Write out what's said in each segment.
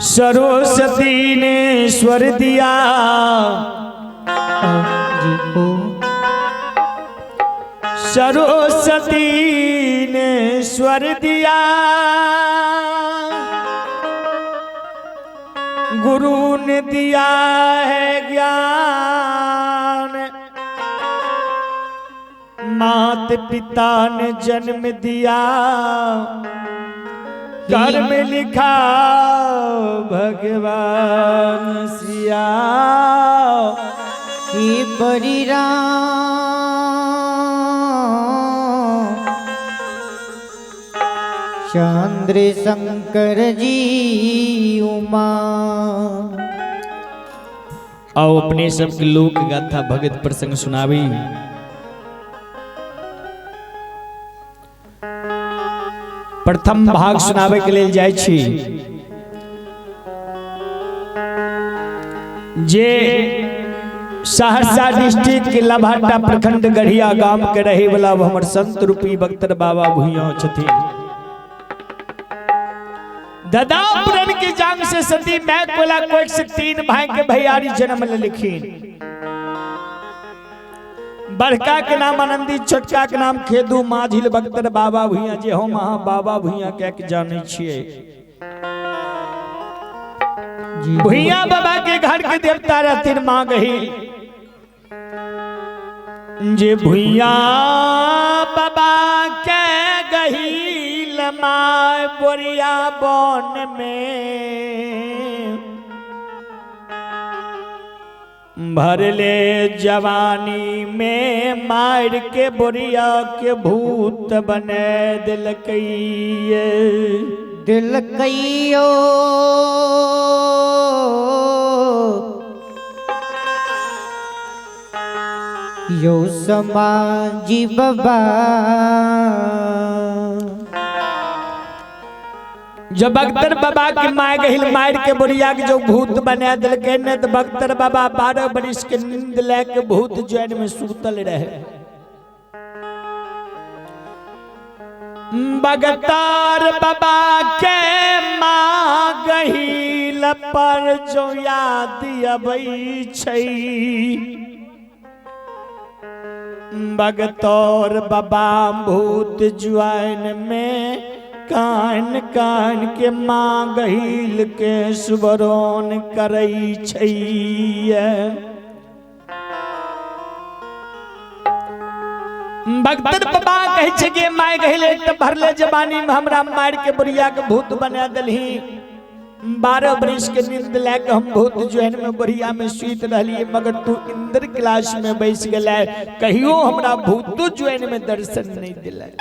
सरस्वती ने स्वर दिया, सरस्वती ने स्वर दिया, गुरु ने दिया है ज्ञान, मात पिता ने जन्म दिया, कर्म लिखा भगवान सिया। हे परिराम चंद्र शंकर जी उमा। आओ अपने सबके लोक गाथा भगत प्रसंग सुनावी। प्रथम भाग सुनावे के लिए जाय छी जे सहरसा डिस्ट्रिक्ट के लभाटा प्रखंड गढ़िया गांव के रहे वाला हमर संत रूपी बख्तर बाबा भुइया छथिन। दादा पुरन की जांग से सती मैं कोला कोई से 3 भाई के भैयारी जन्म लिखी। बड़का के नाम आनंदी, छोटका के नाम खेदू, माझिल बख्तर बाबा भुइया जे हम अहाँ बाबा भुइया कह के जानै छियै। भुइया बाबा के घर के देवता रहथिन माँ गही जे भुइया बाबा के गहील my बोरिया बन में भरले जवानी में मार के बोरिया के भूत बने दिलकैये दिलकैयो यो समाजी बाबा। जब बख्तर बाबा के my गहिल मार के बोरिया के जो भूत बना दिलकै ने तो बख्तर बाबा 12 बरिस के नींद लेके भूत जैन में सुतल रहे। बगतार बाबा के माँ गहिल पर जो याद अबै छै, बगतौर बाबा भूत जुआन में कान कान के माँ गहिल के सुबरोन करै छै। बख्तर बाबा कहै छै कि my गहिल एक तऽ भरले जवानी में हमरा मार के बुढ़िया के भूत बना देलही, 12 बरिस के नींद लए के हम भूत जुहन में बुढ़िया में सुति रहलियै, मगर तू इंद्र क्लास में बैस गेलै, कहियो हमरा भूतो जुहन में दर्शन नहीं दिलै।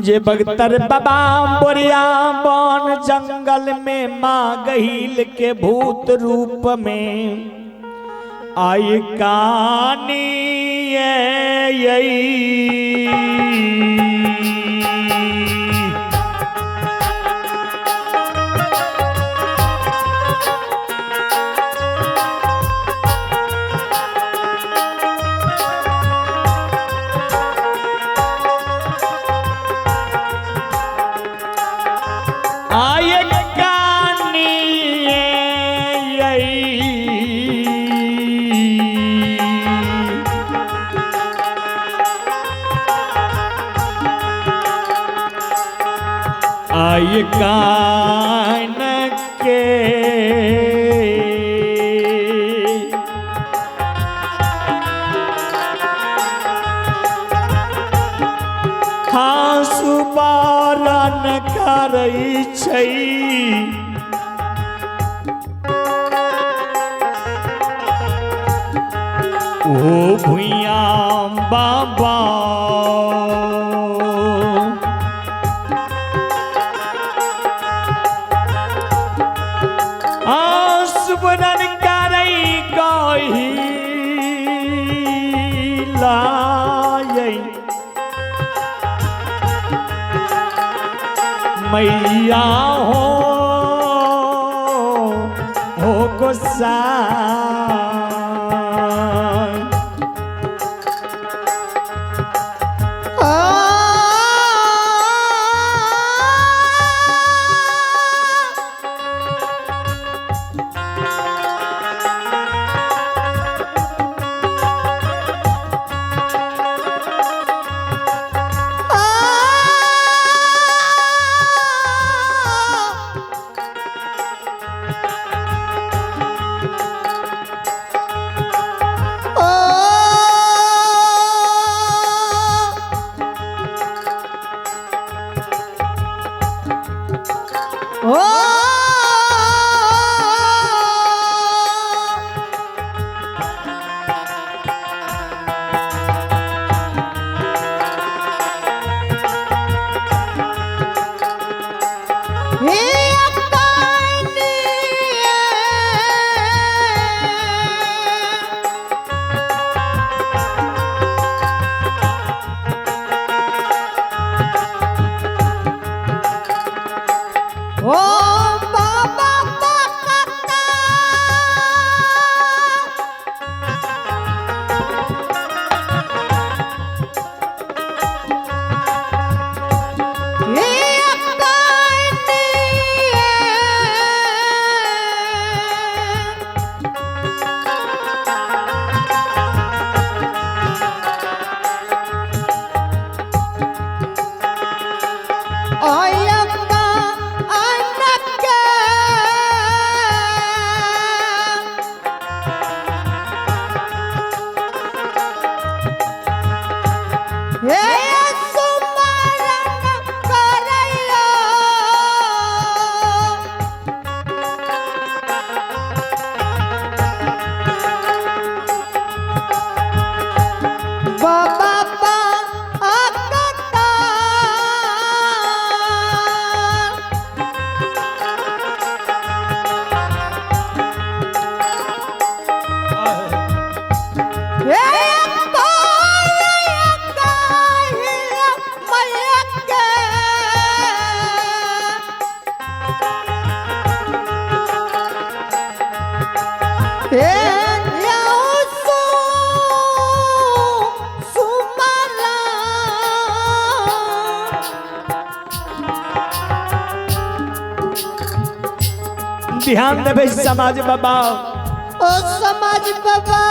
जे बख्तर बाबा बोरिया बन जंगल में माँ गहिल के भूत रूप में आई कानी आई कान के हाँ सुबारन करै छै, ओ भुइया बाबा सुबरन करै गही लायै मैया हो गोसाई। आ ओ हे अकानी। ओ बाबा काका। हे अकानी। आयका अनके। हे सुमरन करैया। बाबा अकता। हे ध्यान देवे समाज बाबा। ओ समाज बाबा।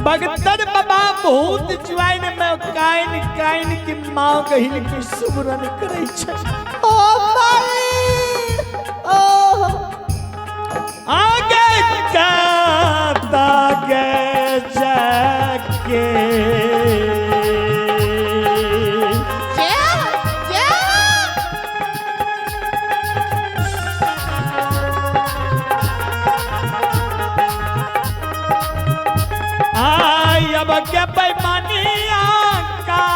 बगतर बाबा बहुत ज्वाइन में काइन काइन की माँ कहिल की सुमरन करे छै। ओ माई ओ आगे काता के जाके जे जे आई अब के बेईमानिया का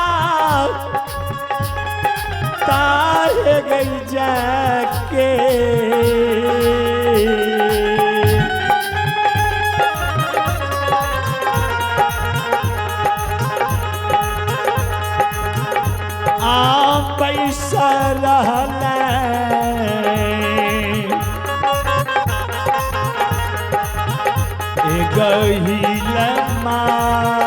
ताहे गई जाके। आ पैसा रहलै गहिल माँ।